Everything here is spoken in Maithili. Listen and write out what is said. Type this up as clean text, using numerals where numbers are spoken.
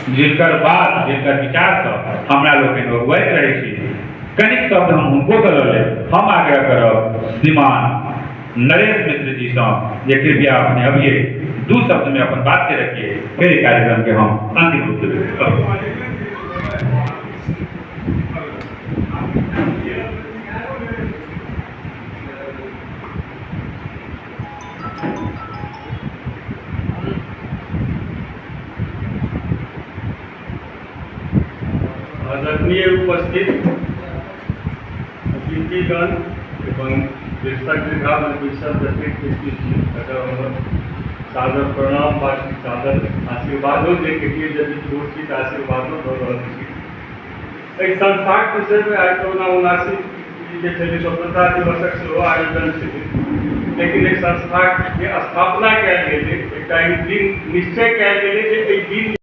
जिनकर बात, जिनकर विचारसँ हमरा लोकनि अगुआइत रहै छी, कनिक शब्द हम हुनको लऽ लेब। हम आग्रह करब श्रीमान नरेश मिश्र जी सँ जे कृपया अपने अबिए, दू शब्द में अपन बात के रखिए, फिर कार्यक्रम के हम अंतिम रूप देबै। आदरणीय उपस्थित अतिथिगण एवं दर्शक दीर्घामे बैसल जतेक व्यक्ति छी, तकर हमर सादर प्रणाम, बाकी सादर आशीर्वादो जे कहिए, यदि छोट छी तऽ आशीर्वादो दऽ रहल छी। एहि संस्थाक विषयमे आइ तऽ ओना 79 जे छलै स्वतंत्रता दिवसक सेहो आयोजन छलै, लेकिन एक संस्थाके स्थापना कयल गेलै, एकटा ई दिन निश्चय कयल गेलै जे एहि दिन